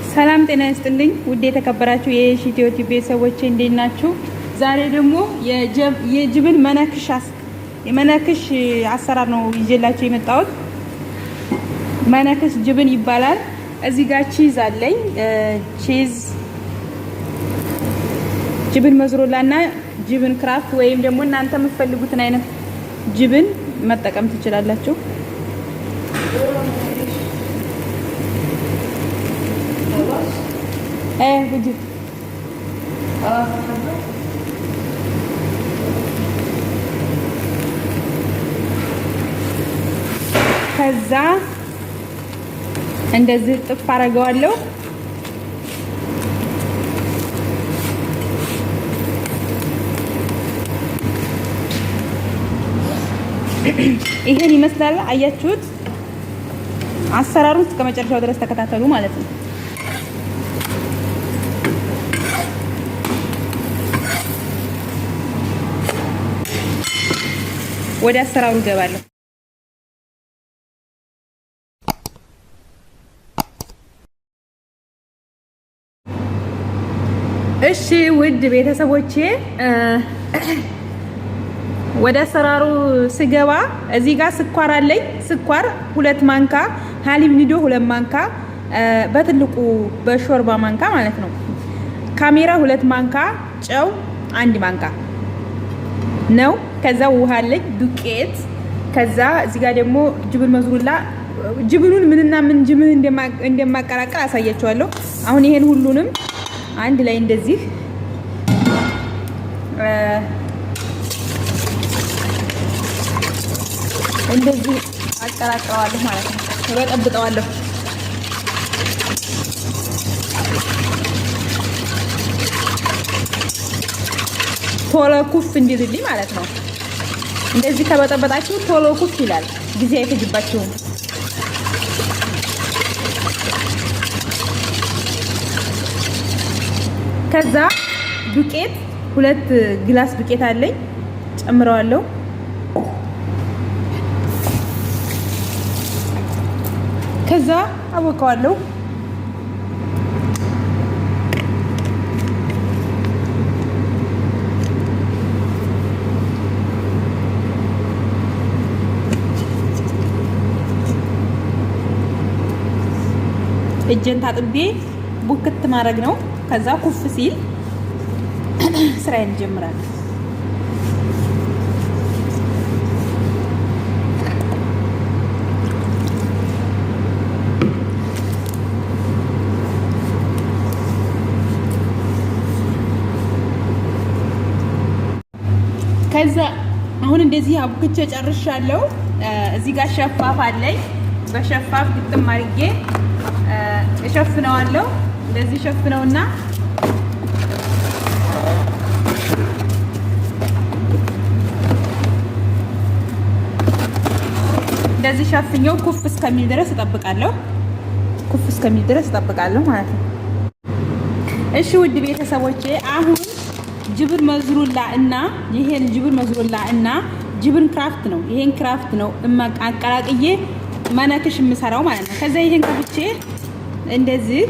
ሰላም ጤና ይስጥልኝ ውድ የተከበራችሁ የሺ ኢትዮ ቲቪ ቤተሰቦቼ እንዴት ናችሁ? ዛሬ ደግሞ የ جبن የመነክሽ አሰራር ነው ይዤላችሁ የመጣሁት። መነክሽ جبن ይባላል። እዚህ ጋር cheese አለኝ። Cheese جبن موزاريلا እና جبن Kraft ወይም ደግሞ እናንተ የምትፈልጉትን አይነት جبن መጠቀም ትችላላችሁ። ከዛ እንደዚህ ጥፍ አደርገዋለሁ። ይሄን ይመስላል። አያችሁት? አሰራሩን እስከ መጨረሻው ድረስ ተከታተሉ ማለት ነው። ወደ አሰራሩ እገባለሁ። እሺ ውድ ቤተሰቦቼ ወደ አሰራሩ ስገባ እዚህ ጋር ስኳር አለኝ። ስኳር 2 ማንካ፣ حليب ኒዶ 2 ማንካ፣ በትልቁ በሾርባ ማንካ ማለት ነው። خميرة 2 ማንካ፣ ጨው 1 ማንካ ነው። ከዛ ውሃ አለኝ፣ ዱቄት። ከዛ እዚህ ጋር ደግሞ جبن موزاريلا። جبن ኑን ምንና ምን جبن እንደማቀላቀል አሳያችኋለሁ። አሁን ይሄን ሁሉንም አንድ ላይ እንደዚህ እንደዚህ አቀላቅለዋለሁ ማለት ነው። እበጠብጠዋለሁ። ቶሎ ኩፍ እንዲልልኝ ማለት ነው። እንደዚህ ከበጠበጣችሁ ቶሎ ኩፍ ይላል፣ ጊዜ አይፈጅባችሁም። ከዛ ዱቄት 2 ግላስ ዱቄት አለኝ ጨምረዋለሁ። ከዛ አቦካዋለሁ። እጄን ታጥቤ ቡክት ማድረግ ነው። ከዛ ኩፍ ሲል ስራዬን እጀምራለሁ። ከዛ አሁን እንደዚህ አቡክቼ ጨርሻለሁ። እዚህ ጋር شفاف አለኝ። በ شفاف ግጥም አድርጌ እሸፍነዋለሁ። እንደዚህ ሸፍነውና እንደዚህ ሸፍኘው ኩፍ እስከሚል ድረስ እጠብቃለሁ። ኩፍ እስከሚል ድረስ እጠብቃለሁ ማለት ነው። እሺ ውድ ቤተሰቦቼ አሁን جبن موزاريلا እና ይሄን جبن موزاريلا እና جبن Kraft ነው። ይሄን Kraft ነው አቀላቅዬ መነክሽ የምሰራው ማለት ነው። ከዛ ይሄን ከፍቼ እንደዚህ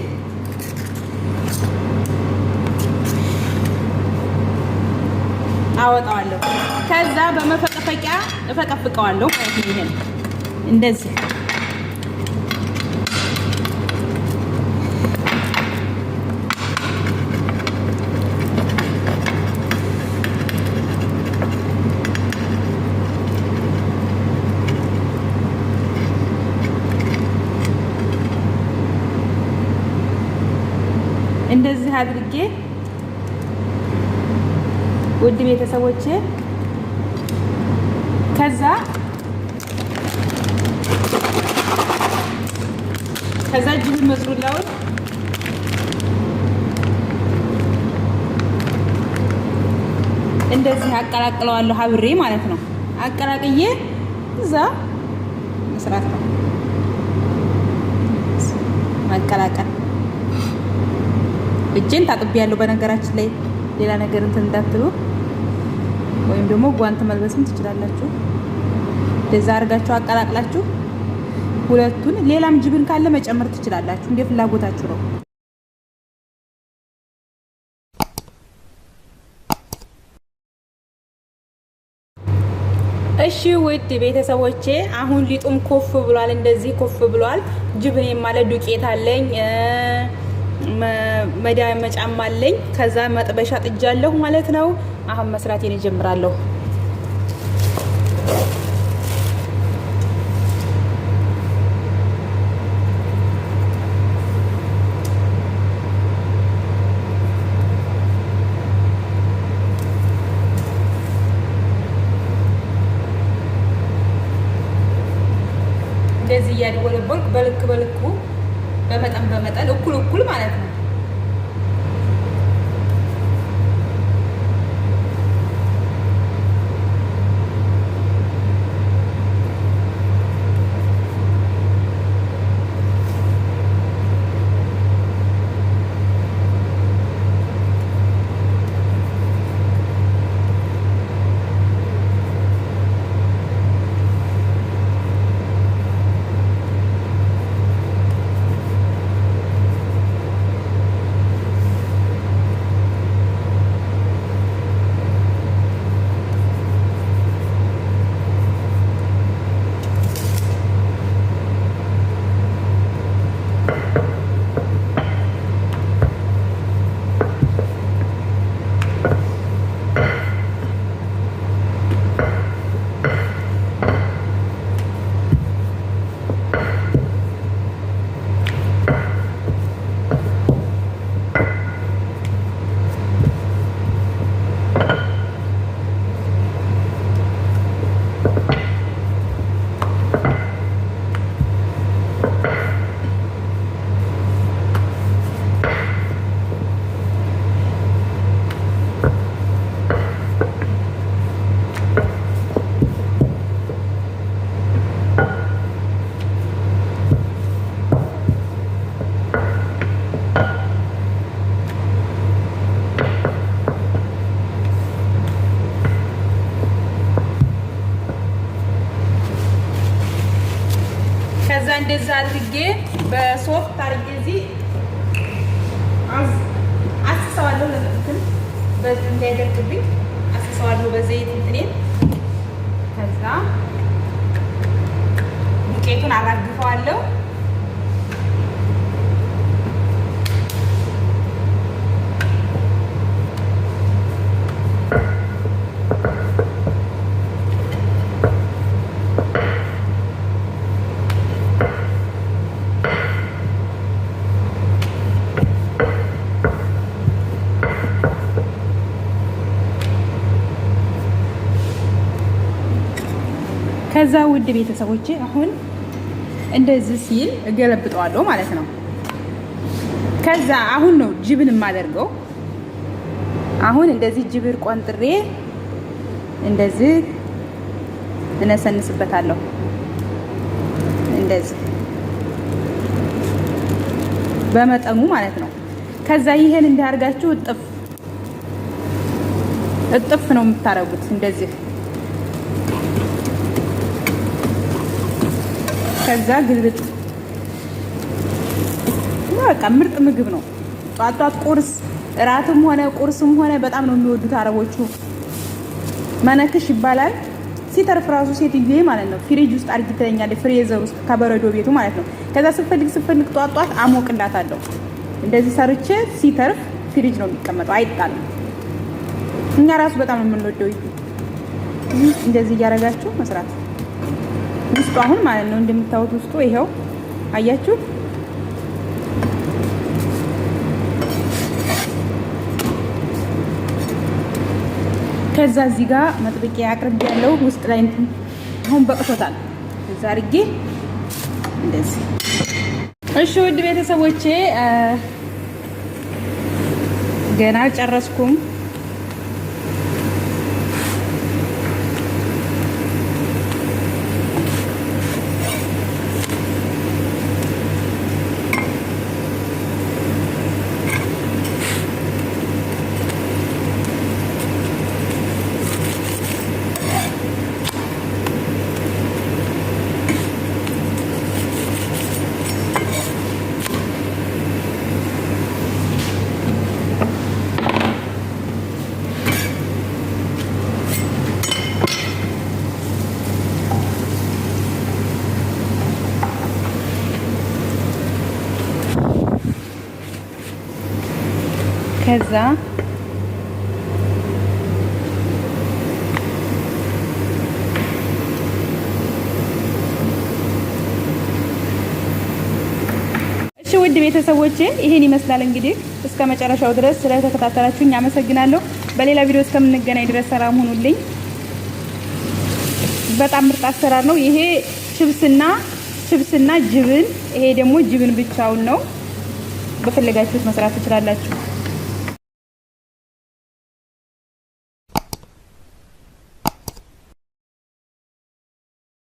አወጣዋለሁ። ከዛ በመፈቀፈቂያ እፈቀፍቀዋለሁ ማለት ነው። ይሄን እንደዚህ እንደዚህ አድርጌ ውድ ቤተሰቦቼ ከዛ ከዛ ጅብን መዝሩላውን እንደዚህ አቀላቅለዋለሁ አብሬ ማለት ነው። አቀላቅዬ እዛ መስራት ነው ማቀላቀል። እጄን ታጥቤያለሁ በነገራችን ላይ ሌላ ነገር እንትን እንዳትሉ፣ ወይም ደግሞ ጓንት መልበስም ትችላላችሁ። እንደዛ አድርጋችሁ አቀላቅላችሁ ሁለቱን፣ ሌላም ጅብን ካለ መጨመር ትችላላችሁ፣ እንደ ፍላጎታችሁ ነው። ውድ ቤተሰቦቼ አሁን ሊጡም ኮፍ ብሏል። እንደዚህ ኮፍ ብሏል። جبن ማለት ዱቄት አለኝ፣ መዳመጫም አለኝ። ከዛ መጥበሻ ጥጃለሁ ማለት ነው። አሁን መስራቴን እጀምራለሁ። እንደዚህ እያድወለወልኩ በልክ በልኩ በመጠን በመጠን እኩል እኩል ማለት ነው። ከዛ እንደዛ አድርጌ በሶፍት አድርጌ እዚህ አስሰዋለሁ። ለምንትን በዚህ እንዳይደርቅብኝ አስሰዋለሁ በዘይት እንትኔን። ከዛ ዱቄቱን አራግፈዋለሁ። ከዛ ውድ ቤተሰቦቼ አሁን እንደዚህ ሲል እገለብጠዋለሁ ማለት ነው። ከዛ አሁን ነው جبن የማደርገው። አሁን እንደዚህ جبن ቆንጥሬ እንደዚህ እነሰንስበታለሁ። እንደዚህ በመጠኑ ማለት ነው። ከዛ ይሄን እንዳርጋችሁ እጥፍ እጥፍ ነው የምታረጉት እንደዚህ። ከዛ ግልብጥ በቃ ምርጥ ምግብ ነው። ጧት ጧት ቁርስ እራትም ሆነ ቁርስም ሆነ በጣም ነው የሚወዱት አረቦቹ። መነክሽ ይባላል። ሲተርፍ ራሱ ሴትዬ ማለት ነው ፍሪጅ ውስጥ አድርጊ ትለኛለች፣ freezer ውስጥ ከበረዶ ቤቱ ማለት ነው። ከዛ ስፈልግ ስፈልግ ጧት ጧት አሞቅላታለሁ። እንደዚህ ሰርቼ ሲተርፍ ፍሪጅ ነው የሚቀመጠው፣ አይጣልም። እኛ ራሱ በጣም ነው የምንወደው። እንደዚህ እያደረጋችሁ መስራት ውስጡ አሁን ማለት ነው እንደምታዩት ውስጡ ይኸው አያችሁ። ከዛ እዚህ ጋር መጥበቂያ አቅርቤ ያለው ውስጥ ላይ እንትን አሁን በቅቶታል። እዛ አድርጌ እንደዚህ። እሺ ውድ ቤተሰቦቼ ገና አልጨረስኩም። ከዛ እሺ ውድ ቤተሰቦቼ ይሄን ይመስላል እንግዲህ። እስከ መጨረሻው ድረስ ስለተከታተላችሁኝ አመሰግናለሁ። በሌላ ቪዲዮ እስከምንገናኝ ድረስ ሰላም ሁኑልኝ። በጣም ምርጥ አሰራር ነው ይሄ። ችብስና ችብስና جبن፣ ይሄ ደግሞ جبن ብቻውን ነው። በፈለጋችሁት መስራት ትችላላችሁ።